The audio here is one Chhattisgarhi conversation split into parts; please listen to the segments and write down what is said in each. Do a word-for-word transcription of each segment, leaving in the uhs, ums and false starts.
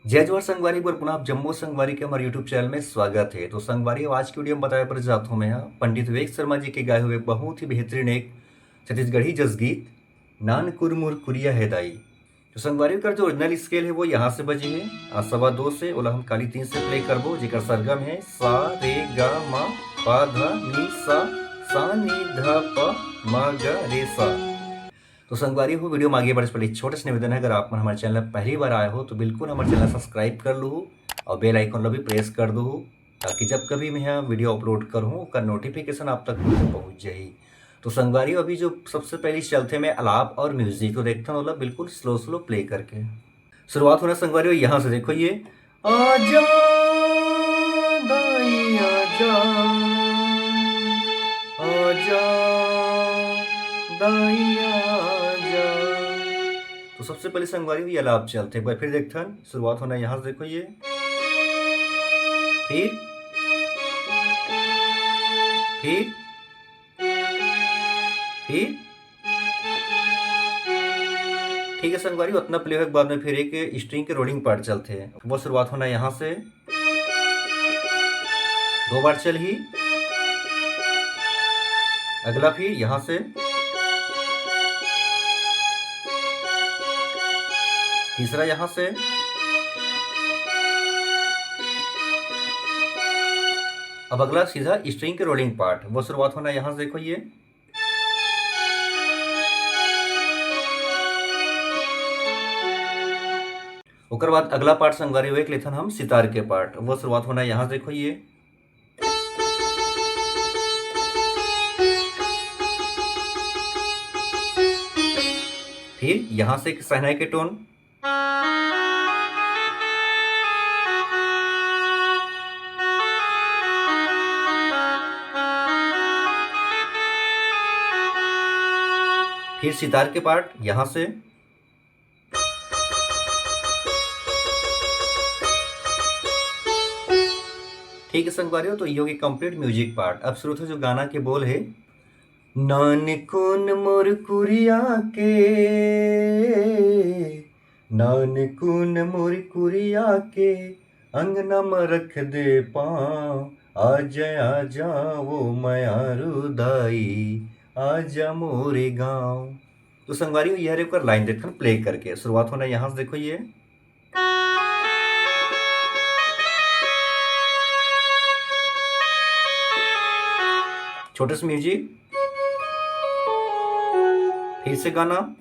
जय जोहार संगवारी, एक बार पुनः आप जम्मो संगवारी के हमर YouTube चैनल में स्वागत है। तो संगवारी, आज की वीडियो में बताए बर जात हूँ मैं ह पंडित विवेक शर्मा जी के गाए हुए बहुत ही बेहतरीन एक छत्तीसगढ़ी जसगीत, नान कुरमुर कुरिया है दाई। तो संगवारी, ओकर जो ओरिजिनल स्केल है वो यहाँ से बजे है, आ सवा दो से, ओला हम काली तीन से प्ले करबो, जेकर सरगम है सा रे गा मा पा धा नी सा, सा नी धा पा मा गा रे सा। तो संगवारी हो, वीडियो में आगे बढ़े से पहले एक छोटे से निवेदन है, अगर आप मन हमारे चैनल पर पहली बार आए हो तो बिल्कुल हमारे चैनल सब्सक्राइब कर लो और बेल आइकन ला भी प्रेस कर दो, ताकि जब कभी मैं यहाँ वीडियो अपलोड करूँ, ओकर नोटिफिकेशन आप तक पहुँच जाही। तो संगवारी हो, अभी जो सबसे पहले चलते मैं अलाप और म्यूजिक को देखता हूँ, मतलब बिल्कुल स्लो स्लो प्ले करके। शुरुआत होना संगवारी हो यहाँ से, देखो ये। आजा दाई आजा, आजा दाई आजा। तो सबसे पहले संगवारी हो ये अलाप चलते, एक बार फिर देखथन, शुरुआत होना यहाँ से, देखो ये, फिर, फिर, फिर, ठीक है संगवारी, उतना प्ले होए के बाद में फिर एक स्ट्रिंग के रोलिंग पार्ट चलते हैं। वो शुरुआत होना यहाँ से, दो बार चलही, अगला फिर यहाँ से, तीसरा यहाँ से, अब अगला सीधा स्ट्रिंग के रोलिंग पार्ट, वो शुरुआत होना यहाँ से, देखो ये। ओकर बाद अगला पार्ट संगवारी हो एक लेथन हम सितार के पार्ट, वो शुरुआत होना यहाँ से, देखो ये। फिर यहाँ से एक शहनाई के टोन, फिर सितार के पार्ट यहाँ से। ठीक है संगवारी हो, तो ये होगी कंप्लीट म्यूजिक पार्ट। अब शुरू से जो गाना के बोल है, नान कुन मोर कुरिया के, नान कुन मोर कुरिया के, अंगना म रख दे पाँव, आजा आजा वो मयारू दाई, आजा मोरे गाँव। तो संगवारी हो, ये हरे ओकर लाइन देखन प्ले करके, शुरुआत होना यहाँ से, देखो ये। छोटे से म्यूजिक, फिर से गाना।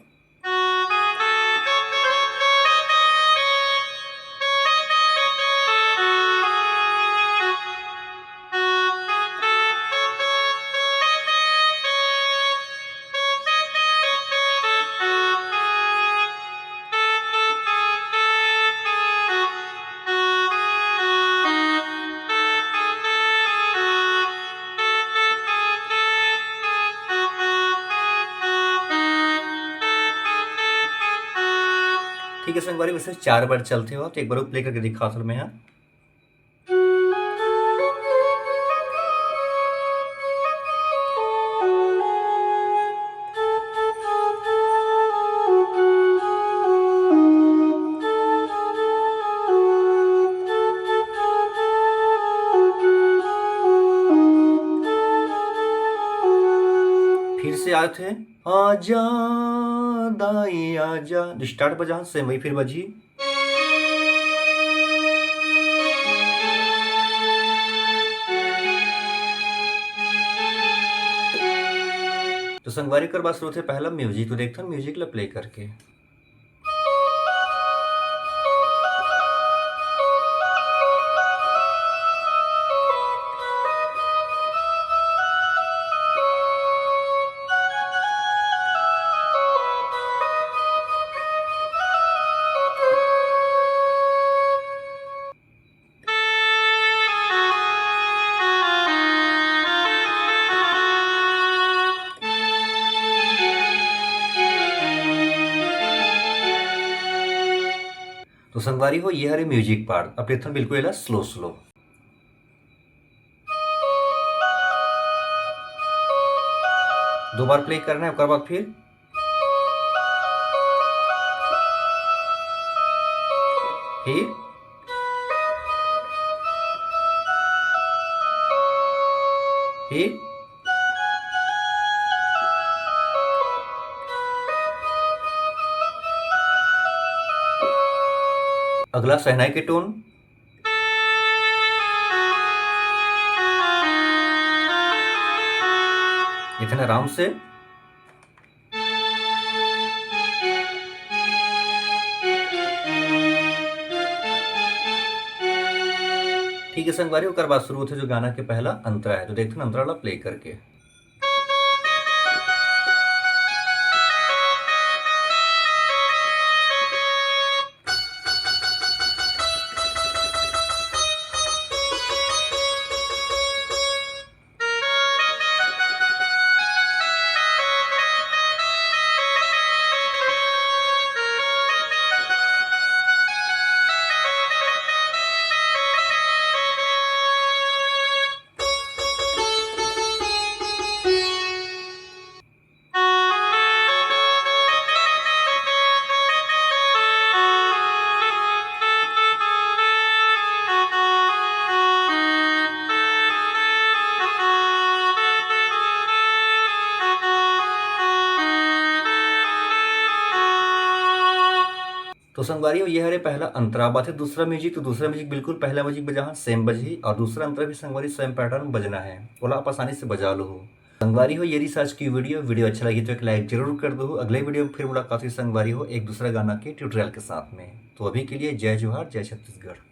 ठीक है संगवारी, वैसे चार बार चलते हो, तो एक बार प्ले करके दिखा सर मैं यहाँ। फिर से आए थे, आजा दाई आजा, स्टार्ट बजा, सेम वही फिर बजी। तो संगवारी कर बात शुरू थे पहला म्यूजिक, तो देखते हैं म्यूजिक ला प्ले करके। तो संगवारी हो, ये हरे म्यूजिक पार्ट। अब लेथन बिल्कुल एला स्लो स्लो। दो बार प्ले करना है, ओकर बाद फिर, फिर ए। अगला शहनाई के टोन। इतने आराम से। ठीक है संगवारी, ओकर बाद शुरू होथे जो गाना के पहला अंतरा है, तो देखते हैं अंतरा ला प्ले करके। तो संगवारी हो, ये हरे पहला अंतरा। बात है दूसरा म्यूजिक, तो दूसरा म्यूजिक बिल्कुल पहला म्यूजिक बजा, सेम बजही, और दूसरा अंतरा भी संगवारी सेम पैटर्न बजना है, ओला आप आसानी से बजा लो हो। संगवारी हो, ये रही आज की वीडियो। वीडियो अच्छा लगी तो एक लाइक जरूर कर दो। अगले वीडियो में फिर मुलाकात हुई संगवारी हो एक दूसरा गाना के ट्यूटोरियल के साथ में। तो अभी के लिए जय जोहार, जय छत्तीसगढ़।